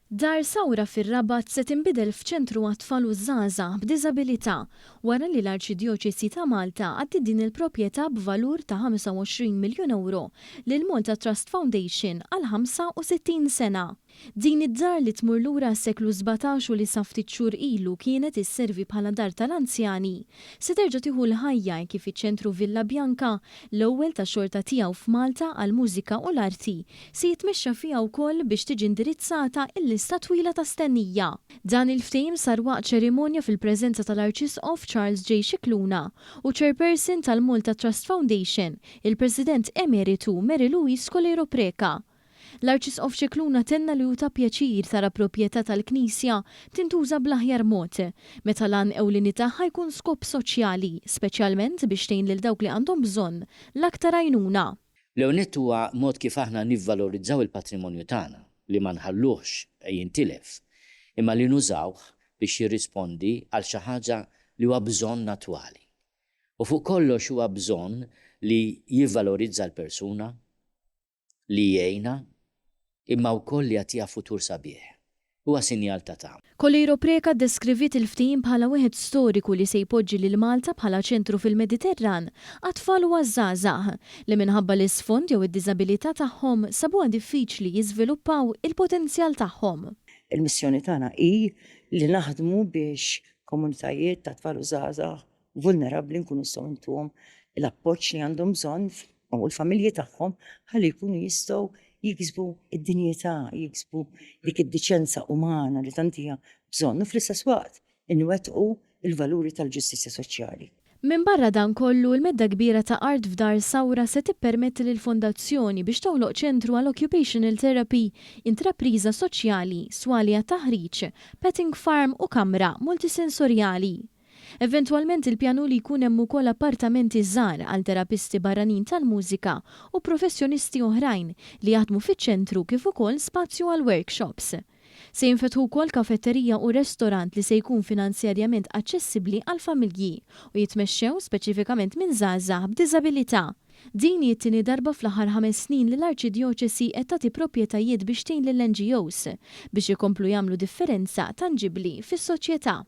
Dar Sawra fir-Rabat se tinbidel f'ċentru għat-tfal u ż-żgħażagħ b'diżabilità wara li l-Arċidjoċesi ta' Malta għaddiet din il-proprjetà b'valur ta' 25 miljun ewro lill-Malta Trust Foundation għal 65 sena. Din id-dar li tmur lura għas-seklu 17 u li sa ftit xhur ilu kienet isservi bħala dar tal-anzjani, se terġa' tieħu l-ħajja hekk kif iċ-ċentru Villa Bianca, l-ewwel tax-xorta tiegħu f'Malta għall-mużika u l-arti, se jitmexxa fiha wkoll biex tiġi indirizzata l-lista twila ta' stennija. Dan il-ftehim sar waqt ċerimonja fil-preżenza tal-Arċisqof Charles J. Scicluna u Chairperson tal-Malta Trust Foundation, il-President Emeritu Mary Louise Coleiro Preca. L-Arċisqof Scicluna tenna li hu ta' pjaċir tara proprjetà tal-Knisja tintuża bl-aħjar mod, meta l-għan ewlieni tagħha jkun skop soċjali, speċjalment biex tgħin lil dawk li għandhom bżonn l-aktar għajnuna. L-ewwel nett huwa mod kif aħna nivvalorizzaw il-patrimonju tagħna, li ma nħalluhx jintilef, imma li nużawh biex jirrispondi għal xi ħaġa li huwa bżonn attwali. U fuq kollox huwa bżonn li jivvalorizza l-persuna, li jgħinha, imma wkoll li jagħtiha futur sabiħ. Huwa sinjal ta' tama. Coleiro Preca ddeskriviet il-ftehim bħala wieħed storiku li se jpoġġi lil Malta bħala ċentru fil-Mediterran għat-tfal u għaż-żgħażagħ li minħabba l-isfond jew id-diżabilità tagħhom sabuha diffiċli jiżviluppaw il-potenzjal tagħhom. Il-missjoni tagħna hi li naħdmu biex komunitajiet ta' tfal u żgħażagħ vulnerabbli nkunu nistgħu ntuhom l-appoġġ li għandhom bżonn u l-familji tagħhom ħalli jkunu jistgħu jiksbu id-dinjità, jiksbu dik id-diċenza umana li tant hija bżonn u fl-istess waqt inwettqu l-valuri tal-ġustizzja soċjali. Minbarra dan kollu, il-medda kbira ta' art f'Dar Sawra se tippermetti lill-Fondazzjoni biex toħloq ċentru għal occupational therapy, intrapriża soċjali, swali għat-taħriġ, petting farm u kamra multisensorjali. Eventwalment il-pjan hu li jkun hemm ukoll appartamenti żgħar għal terapisti barranin tal-mużika u professjonisti oħrajn li jaħdmu fiċ-ċentru kif ukoll spazju għal workshops. Se jinfetħu wkoll kafetterija u restorant li se jkun finanzjarjament aċċessibbli għall-familji u jitmexxew speċifikament minn żgħażagħ b'diżabilità. Din hi t-tieni darba fl-aħħar ħames snin li l-Arċidjoċesi qed tagħti proprjetajiet biex tgħin lill-NGOs biex ikomplu jagħmlu differenza tanġibbli fis-soċjetà.